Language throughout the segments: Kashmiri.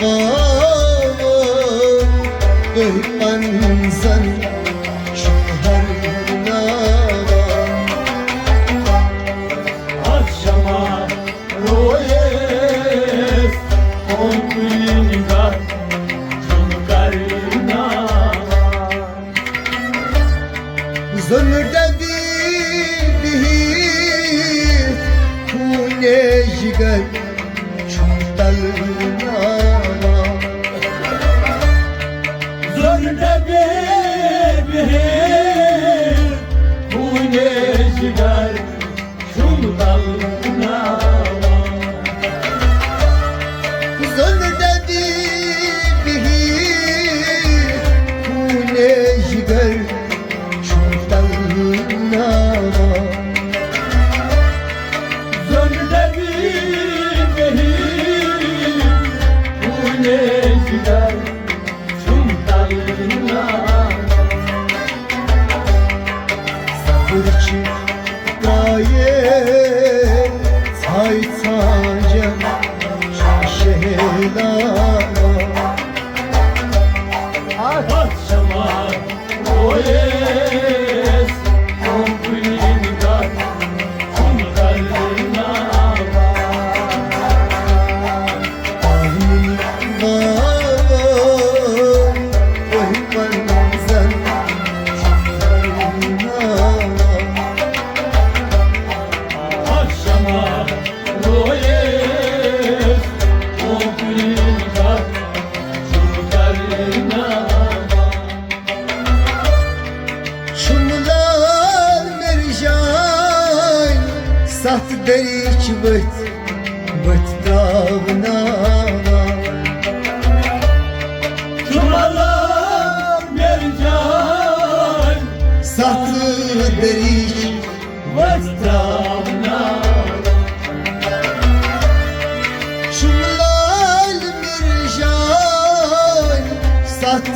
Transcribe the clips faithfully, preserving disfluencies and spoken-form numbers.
آ، تُہۍ پنٛزن چھُ ہر ناوان۔ اَتھ شمع رویس کونکُلِنۍ گتھ چھُم کرناوان۔ زُن ڈبی بِہِتھ خوٗنے جگر چھُم تلناوان۔ زُن ڈبی بِہِتھ خوٗنے جگر چھُم تلناوان۔ زُن ڈبی بِہِتھ خوٗنے جگر چھُم تلناوان۔ زُن ڈبی بِہِتھ خوٗنے جگر چھُم تلناوان۔ صبر چھِ ترٛایے ژھاے ژھانٛجن چھُم شہلاوان۔ اَتھ شمع رویس کونکُلِنۍ گتھ چھُم کرناوان۔ آمین واوو تُہۍ پنٛزن چھُم کرناوان۔ اَتھ شمع رویس کونکُلِنۍ گتھ چھُم کرناوان۔ چھُم لال مِرجان ستھ دٔریٖچ ؤتھۍ ؤتھۍ تراوناوان۔ چھُم لال مِرجان ستھ دٔریٖچ ؤتھۍ تراوناوان۔ چھُم لال مِرجان ستھ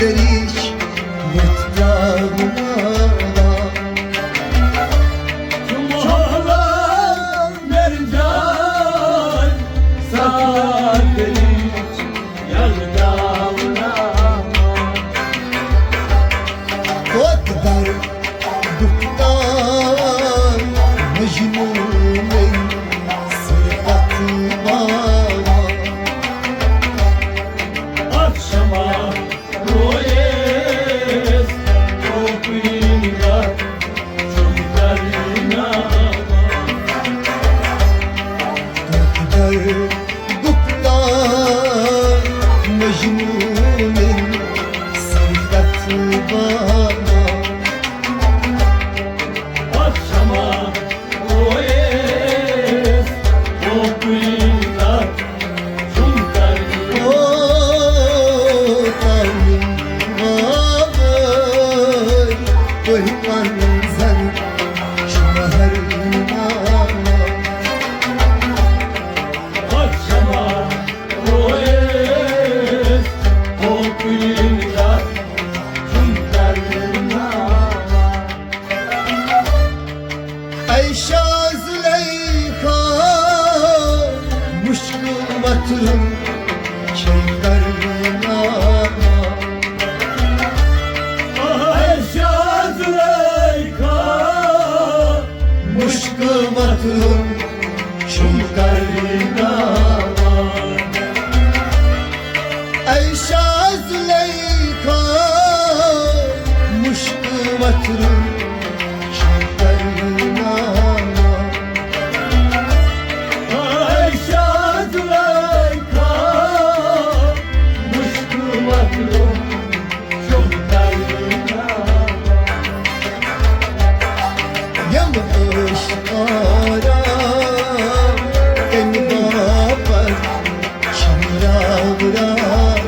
دٔریٖچ ؤتھۍ تراوناوان۔ چھُم لال مِرجان ستھ دٔریٖچ یلہٕ تراوناوان۔ کوٚت در گُپتان مجنوٗنٕے سُر اَتھ باوان۔ اَتھ شمع رویس کونکُلِنۍ گتھ چھُم کرناوان۔ کوٚت در گُپتا مجنوٗنٕنۍ سر کتھ باوان۔ اَتھ شمع رویس کونکُلِنۍ گتھ چھُم کرناوان۔ او تاوِ وٲے تُہۍ پنزن چھُم ہر ناوان۔ اَتھ شمع رویس کونکُلِنۍ گتھ چھُم کرناوان۔ اے شاہ زلیخا، مُشکہٕ وَتھرُن چھے کرناوان۔ اے شاہ زلیخا، مُشکہٕ وَتھرُن چھُم کرناوان۔ اے شاہ زلیخا، مُشکہٕ وَتھرُن چھُم کرناوان۔ اے شاہ زلیخا، مُشکہٕ وَتھرُن چھُم کرناوان۔ یِم ٲشکارا کَمہِ باپتھ چھِم راوراوان۔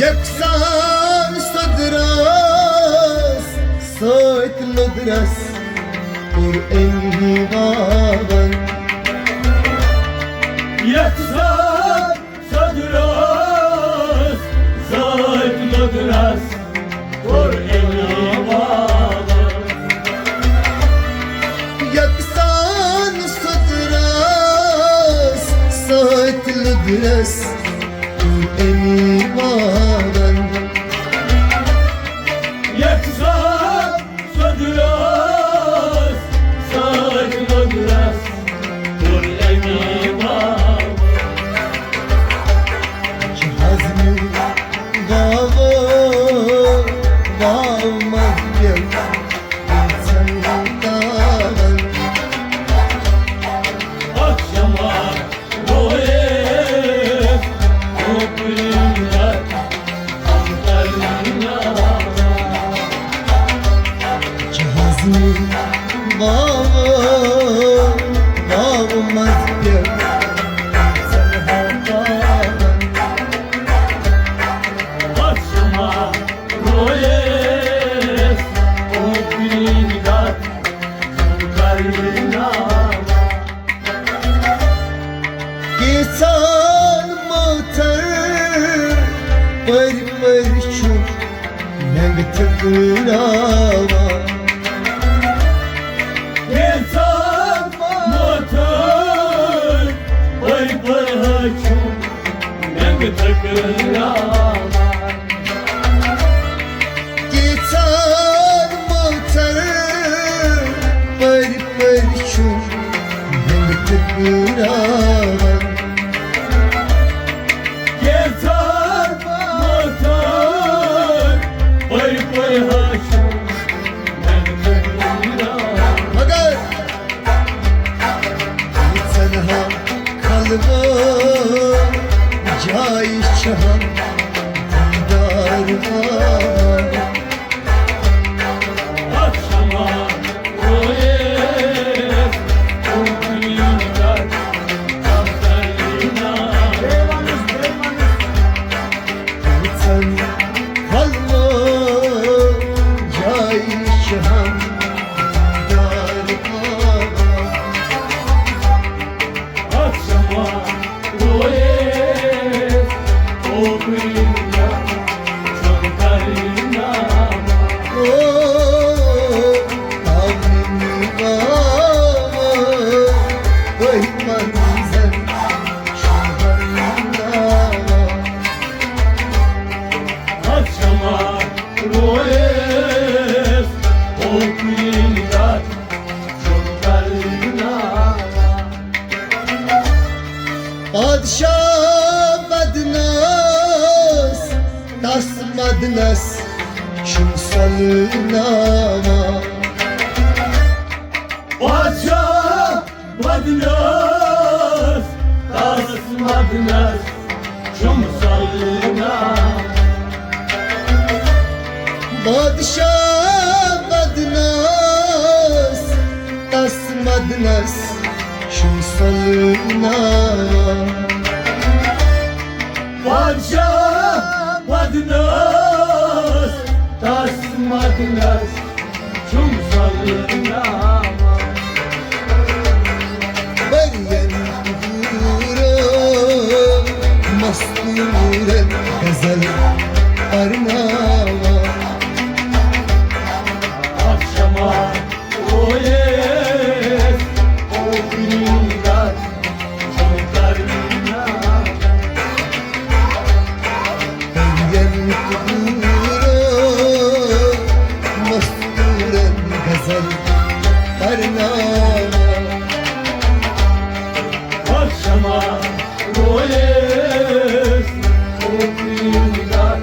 یکسان سدرس سۭتۍ لدرس کوٚر أمۍ واون۔ یکسان سدرس سۭتۍ لدرس کوٚر أمۍ واون۔ یکسان سدرس سۭتۍ لدرس کوٚر أمۍ واون۔ یکسان سدرس سۭتۍ لدرس کوٚر أمۍ واون۔ چھِ ہضمہِ واوٕ، واو منٛز پیوٚو کینٛژھن تاون۔ اکھ شمع رویس اوپرین رتھ کرنا۔ جہازی واو، واو منٛز پیوٚو کینٛژھن تاون۔ اکھ شمع رویس اوپرین رتھ کرنا۔ کیژھن مٲتھر پٔرۍ پٔرۍ چھُ مٮ۪نٛگہٕ تھٔکراوان۔ کیژھن مٲتھر پٔرۍ پٔرۍ چھُ مٮ۪نٛگہٕ تھٔکراوان۔ کیژھن مٲتھر پٔرۍ پٔرۍ چھُ مٮ۪نٛگہٕ تھٔکراوان۔ کیژھن مٲتھر پٔرۍ پٔرۍ چھُ مٮ۪نٛگہٕ تھٔکراوان۔ مگر ییٖژن ہا خلوت جایہِ چھِ ہم دیٖدار ہاوان۔ ییٖژن خلوت جایہِ چھِ ہم دیٖدار ہاوان۔ پادشاہ بدنس، تس مدنس چھُم سۄلناوان۔ پادشاہ بدنس، تس مدنس چھُم سۄلناوان۔ بادشاہ بدنس، تس مدنس چھُم سۄلناوان۔ بادشاہ بدنس، تس مدنس چھُم سۄلناوان۔ ؤرین حضورو مستورن غزل پرناوان۔ اکھ شمع رویس اوپنی رات چھُم کرناوان۔ ؤرین حضورو مستورن غزل پرناوان۔ اکھ شمع رویس اوپنی رات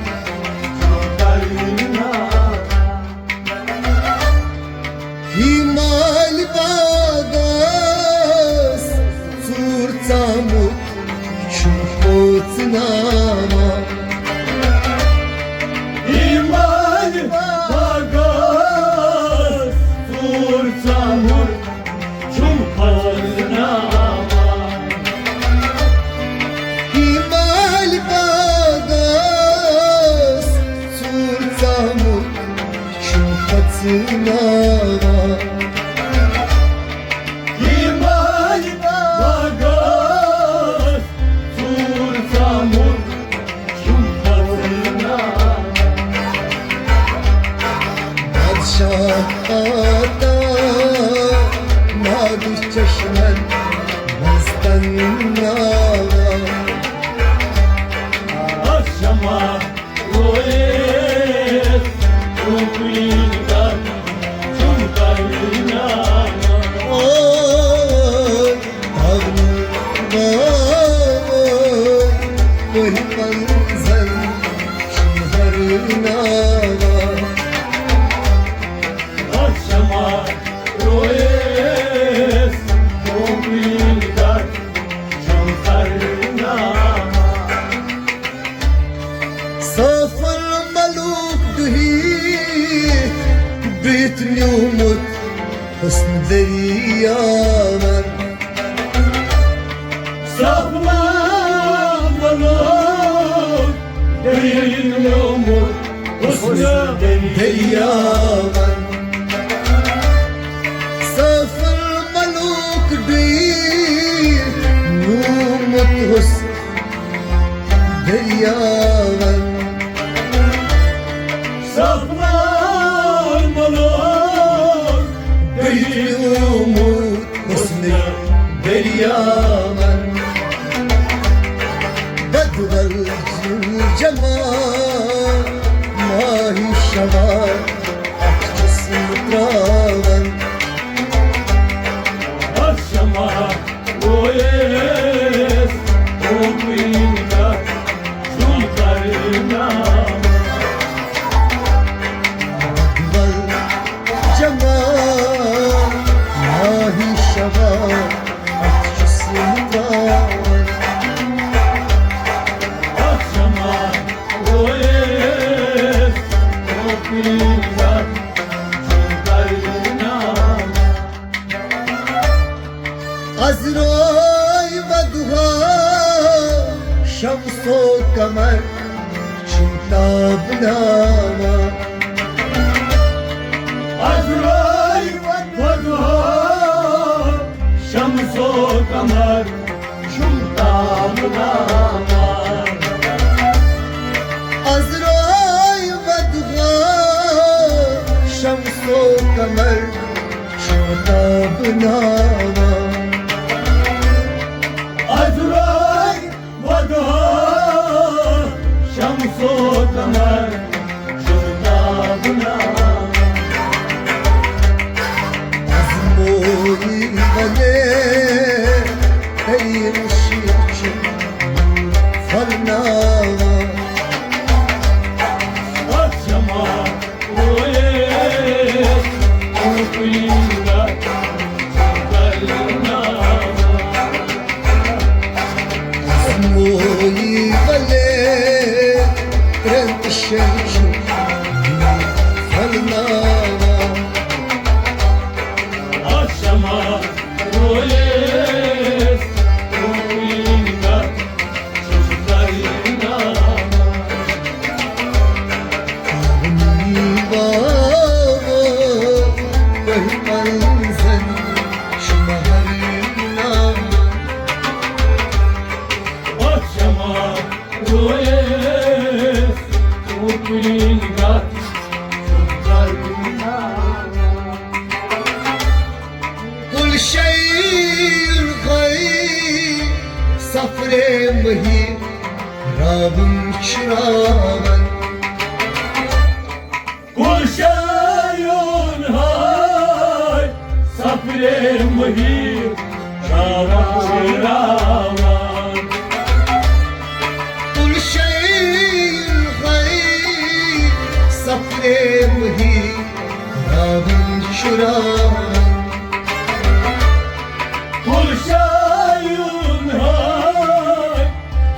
ناوا۔ یِمَے باغس ژوٗر ژامُت چھُم پَسنٛد ناوا۔ بادشاہ آتا نادِ چشمن مستن ناوا۔ اَتھ شمع رویس، اوپین کر، چھُم کرنا۔ اوے، پاونہٕ باوے، پٔہۍ پنزن چھُم ہرناوان۔ اَتھ شمع رویس، اوپین کر، چھُم کرنا۔ سافر ملوک ڈُہی ڈُہِتھ نیوٗمُت حسن دریاون۔ سافر ملوک ڈُہِتھ نیوٗمُت حسن دریاون۔ سافر ملوک ڈُہِتھ نیوٗمُت حسن دریاون۔ سافر ملوک ڈُہِتھ نیوٗمُت حسن دریاون۔ بدول جمع ماہی شمع اَتھ جسم تراون۔ اَتھ شمع رویس، اوپین کر، چھُم کرنا۔ بدول جمع ماہی شمع اَتھ جسم تراون۔ اَتھ شمع رویس، اوپین کر، چھُم کرنا۔ از روے ودُہا شمس و قمر چھُم تابناوان۔ از روے ودُہا شمس و قمر چھُم تابناوان۔ از روے ودُہا شمس و قمر چھُم تابناوان۔ از روے ودُہا شمس و قمر چھُم تابناوان۔ از مویی ونے تیرشی چھُم پھۄلناوان۔ اَتھ شمع رویس، اوپین کر، چھُم کرنا۔ از مویی ونے تیرشی چھُم پھۄلناوان۔ اَتھ شمع رویس، اوپین کر، چھُم کرنا۔ پاونی باو، پٔہۍ پنزن چھُم ہرناوان۔ اَتھ شمع رویس، اوپین کر، چھُم کرنا۔ کل شیء خی سفرِ مہی راوُن چھُ راوان۔ کل شیء خی سفرِ مہی راوُن چھُ راوان۔ کل شیء خی سفرِ مہی راوُن چھُ راوان۔ کل شیء خی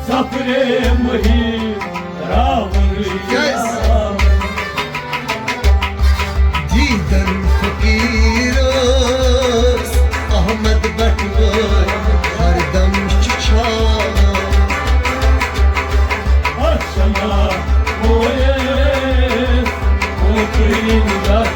سفرِ مہی راوُن چھُ راوان۔ دیدن فقیرس احمد بٹوٲرۍ ہردم چھُ چھاوان۔ اَتھ شمع رویس، اوپین کر،